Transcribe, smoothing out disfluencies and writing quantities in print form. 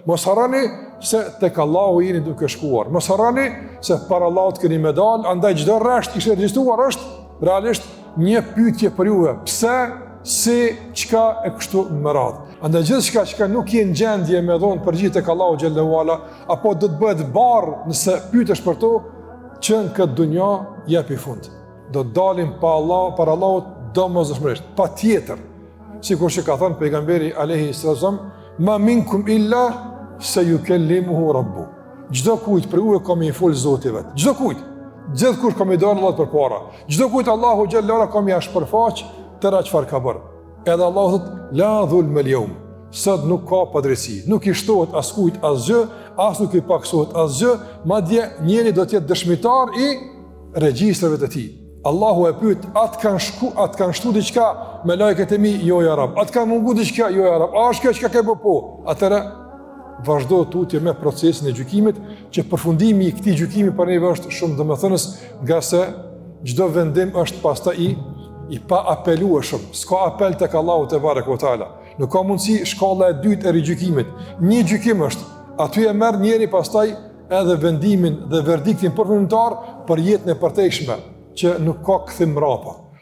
Mos harroni se tek Allahu jeni duke shkuar. Mos harroni se para Allahut keni me dal, andaj çdo rresht i regjistruar është realisht një pyetje për juve. Pse, si, çka e kështu me radhë. Andaj gjithçka çka nuk je në gjendje me dhon përgjigje tek Allahu xhelle ue ala, apo do të bëhet barrë nëse pyetesh për to, që në këtë dunja jepi fund. Do të dalim pa Allah, para Allahut domosdoshmërisht, patjetër. Sikur që ka thënë pejgamberi alayhi sallam, "Ma minkum illa seyukellimuhu rabbu." Çdo kujt prej juve ka me i fol Zoti vet. Çdo kujt. Gjithkush ka me i dalë Allahut përpara. Çdo kujt Allahu xhelle ue ala ka me ia shpërfaq tëra çfarë ka bërë. Edhe Allahu thot la dhulme el jeum. Sot nuk ka padrejtësi, nuk i shtohet askujt asgjë, as nuk i paksohet asgjë, madje njeri do të jetë dëshmitar i regjistrave të tij. Allahu e pyet, a të kanë shku, a të kanë shtu diçka melaiket e mi, jo ja Rab. A të kanë mungu diçka, jo ja Rab. A është kjo çka ke bë po? Atëherë vazhdo tutje me procesin e gjykimit, që përfundimi i këtij gjykimi për neve është shumë domethënës, ngase çdo vendim është pastaj i i paapelueshëm. S'ka apel tek Allahu tebareke ve teala. Nuk ka mundësi shkalla e dytë e rigjykimit. Një gjykim është, aty e merr njeri pastaj edhe vendimin dhe verdiktin përfundimtar për jetën e përtejshme, që nuk ka kthim mrapa.